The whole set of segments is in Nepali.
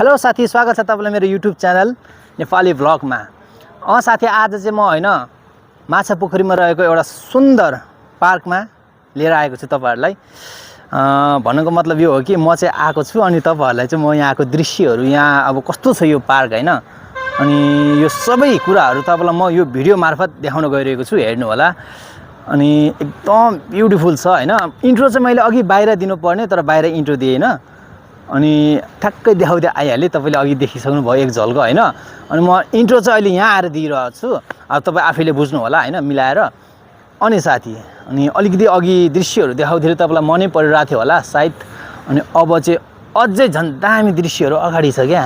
हेलो साथी, स्वागत छ तपाईलाई मेरो युट्युब च्यानल नेपाली भ्लगमा। साथी, आज चाहिँ म हैन माछा पोखरीमा रहेको एउटा सुन्दर पार्कमा लिएर आएको छु तपाईहरुलाई। भन्नुको मतलब यो हो कि म चाहिँ आएको छु अनि तपाईहरुलाई चाहिँ म यहाँको दृश्यहरू, यहाँ अब कस्तो छ यो पार्क हैन, अनि यो सबै कुराहरू तपाईलाई म यो भिडियो मार्फत देखाउन गइरहेको छु, हेर्नु होला। अनि एकदम ब्युटिफुल छ हैन। इन्ट्रो चाहिँ मैले अघि बाहिर दिनुपर्ने, तर बाहिर इन्ट्रो दिएन अनि ठ्याक्कै देखाउँदै आइहालेँ। तपाईले अघि देखिसक्नु भयो एक झल्क हैन। अनि म इन्ट्रो चाहिँ अहिले यहाँ आएर दिइरहेको छु, अब तपाई आफैले बुझ्नु होला हैन मिलाएर। अनि साथी, अनि अलिकति अघि दृश्यहरू देखाउँदै तपाईलाई मनै परिरहेको थियो होला सायद। अनि अब चाहिँ अझै झन् दामी दृश्यहरू अगाडि छ क्या,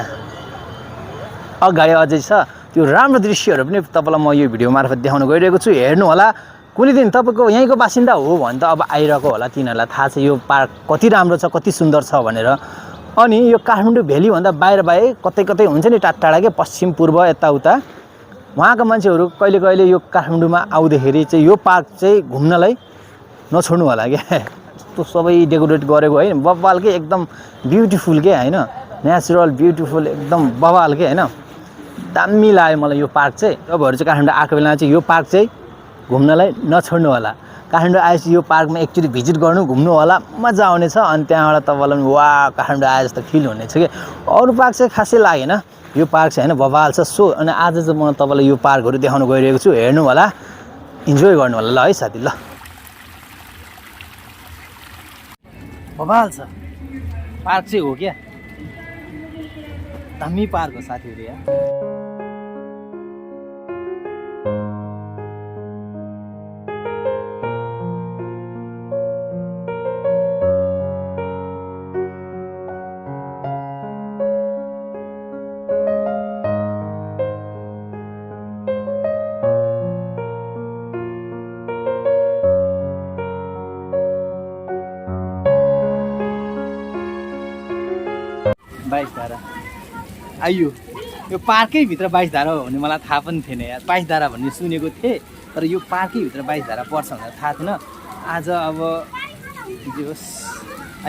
अगाडि अझै छ। त्यो राम्रो दृश्यहरू पनि तपाईलाई म यो भिडियो मार्फत देखाउन गइरहेको छु, हेर्नु होला। कुनै दिन तपाईको यहीँको बासिन्दा हो भने त अब आइरहेको होला, तिनीहरूलाई थाहा छ यो पार्क कति राम्रो छ, कति सुन्दर छ भनेर। अनि यो काठमाडौँ भ्याली भन्दा बाहिर बाहिर कतै कतै हुन्छ नि टाढा टाढा के, पश्चिम पूर्व यताउता वहाँका मान्छेहरू कहिले कहिले यो काठमाडौँमा आउँदाखेरि चाहिँ यो पार्क चाहिँ घुम्नलाई नछोड्नु होला क्या। यस्तो सबै डेकोरेट गरेको है, बवाल के, एकदम ब्युटिफुल के हैन, नेचुरल ब्युटिफुल एकदम बवाल के हैन। दामी लाग्यो मलाई यो पार्क चाहिँ। तपाईँहरू चाहिँ काठमाडौँ आएको बेलामा चाहिँ यो पार्क चाहिँ घुम्नलाई नछोड्नु होला। काठमाडौँ आएपछि यो पार्कमा एकचोटि भिजिट गर्नु, घुम्नु होला, मजा आउनेछ। अनि त्यहाँबाट तपाईँलाई वाह काठमाडौँ आए जस्तो फिल हुनेछ कि। अरू पार्क चाहिँ खासै लागेन, यो पार्क चाहिँ हैन बवाल छ। सो अनि आज चाहिँ म तपाईँलाई यो पार्कहरू देखाउन गइरहेको छु, हेर्नु होला, इन्जोय गर्नु होला ल है साथी। ल बवाल छ पार्क चाहिँ हो क्या, दामी पार्क हो साथीहरू यहाँ। बाइस धारा आइयो, यो पार्कै भित्र 22 धारा हो भने मलाई थाहा पनि थिएन यार। 22 धारा भन्ने सुनेको थिएँ, तर यो पार्कै भित्र 22 धारा पर्छ भनेर थाहा थिएन। आज अब जे होस्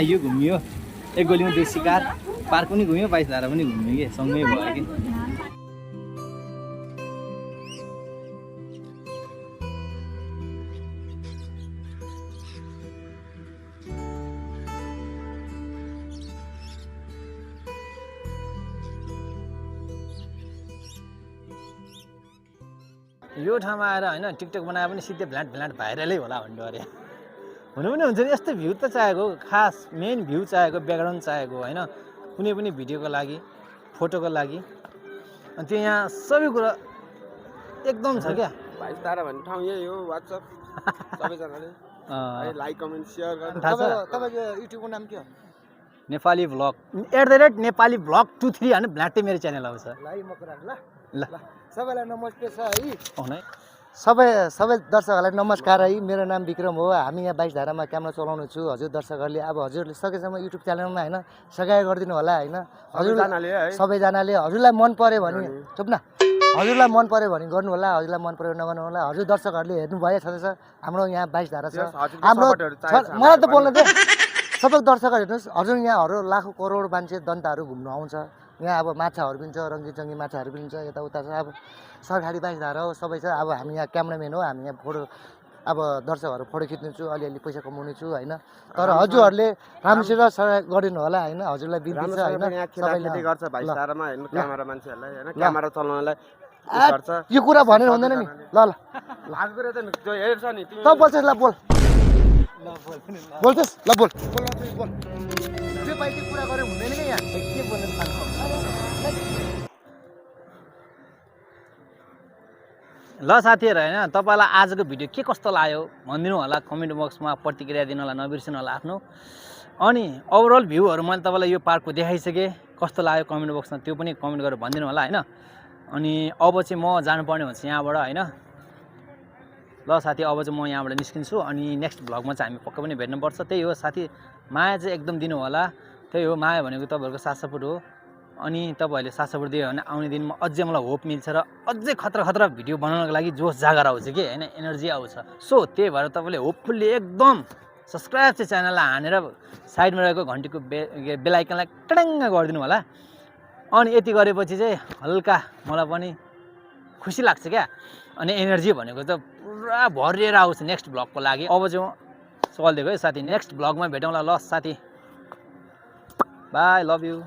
आइयो, घुमियो, एक गोलीमा दुई शिकार, पार्क पनि घुम्यो 22 धारा पनि घुम्यो कि, सँगै भयो कि। यो ठाउँमा आएर हैन टिकटक बनाए पनि सिधै भ्ल्याट भाइरलै होला भन्नु अरे। हुनु पनि हुन्छ नि, यस्तो भ्यू त चाहिएको, खास मेन भ्यू चाहिएको, ब्याकग्राउन्ड चाहिएको हैन, कुनै पनि भिडियोको लागि, फोटोको लागि। अनि त्यो यहाँ सबै कुरा एकदम छ क्या। 22 धारा भन्ने ठाउँ यही हो। वाट्सएप सबैजनाले लाइक कमेन्ट सेयर गर्नु। तपाईको युट्युबको नाम के हो? नेपाली भ्लग @ नेपाली भ्लग 23 हैन, भ्ल्याटै मेरो च्यानल आउँछ। ल म कुरा ल ल सबैलाई नमस्ते छ है। है सबै दर्शकहरूलाई नमस्कार है। मेरो नाम विक्रम हो। हामी यहाँ 22 धारामा क्यामेरा चलाउनु छु। हजुर दर्शकहरूले अब हजुरले सकेसम्म युट्युब च्यानलमा हैन सब्स्क्राइब गरिदिनु होला हैन। सबैजनाले हजुरलाई मन पर्यो भने चुप न, हजुरलाई मन पर्यो भने गर्नु होला, हजुरलाई मन पर्यो नगर्नु होला। हजुर दर्शकहरूले हेर्नु भयो छ हाम्रो यहाँ 22 धारा छ। हाम्रो मलाई त बोल्न दे। सबै दर्शकहरू हेर्नुहोस्, हजुर यहाँहरू लाखौँ करोड मान्छे जनताहरू घुम्नु आउँछ। यहाँ अब माछाहरू पनि छ, रङ्गी माछाहरू पनि छ, यताउता छ। अब सरकारी 22 धारा हो, सबै छ। अब हामी यहाँ क्यामराम्यान हो, हामी यहाँ फोटो, अब दर्शकहरू फोटो खिच्नु छु, अलिअलि पैसा कमाउनु छु हैन। तर हजुरहरूले राम्रोसित सहयोग गरिदिनु होला हैन, हजुरलाई बिन्ती छ हैन। सबैले गर्छ 22 धारामा हैन, क्यामेरा मान्छेहरूलाई हैन, क्यामेरा चलाउनलाई गर्छ। यो कुरा भनेर हुँदैन नि। ल ल लाग कुरा त जो हेर्छ नि तिमी त बोल्छस्, ल बोल बोल्छस्, ल बोल बोल। त्यो बाइकले कुरा गरे हुँदैन कि यहाँ के बोल्नु थाल्छ। ल साथीहरू हैन, तपाईलाई आजको भिडियो के कस्तो लाग्यो भनिदिनु होला, कमेन्ट बक्समा प्रतिक्रिया दिनु होला, नबिर्सनु होला आफ्नो। अनि ओभरअल भ्यूहरू मैले तपाईलाई यो पार्कको देखाइसकेँ, कस्तो लाग्यो कमेन्ट बक्समा त्यो पनि कमेन्ट गरेर भनिदिनु होला हैन। अनि अब चाहिँ म जानुपर्ने हुन्छ यहाँबाट हैन। ल साथी, अब चाहिँ म यहाँबाट निस्किन्छु। अनि नेक्स्ट भ्लगमा चाहिँ हामी पक्कै पनि भेट्नुपर्छ। त्यही हो साथी, माया चाहिँ एकदम दिनु होला। त्यही हो, माया भनेको तपाईँहरूको साथ सपोर्ट हो। अनि तपाईँहरूले साथ सपोर्ट दियो भने आउने दिनमा अझै मलाई होप मिल्छ र अझै खतरा भिडियो बनाउनको लागि जोस जागर आउँछ कि हैन, एनर्जी आउँछ। सो त्यही भएर तपाईँले होपफुल्ली एकदम सब्सक्राइब चाहिँ च्यानललाई हानेर साइडमा रहेको घन्टीको बेल आइकनलाई टडङ्ग गरिदिनु होला। अनि यति गरेपछि चाहिँ हल्का मलाई पनि खुसी लाग्छ क्या अनि एनर्जी भनेको त पुरा भरिएर आउँछ नेक्स्ट भ्लगको लागि अब चाहिँ म चलिदिएको है साथी नेक्स्ट भ्लगमा भेटौँला ल साथी बाई लभ यु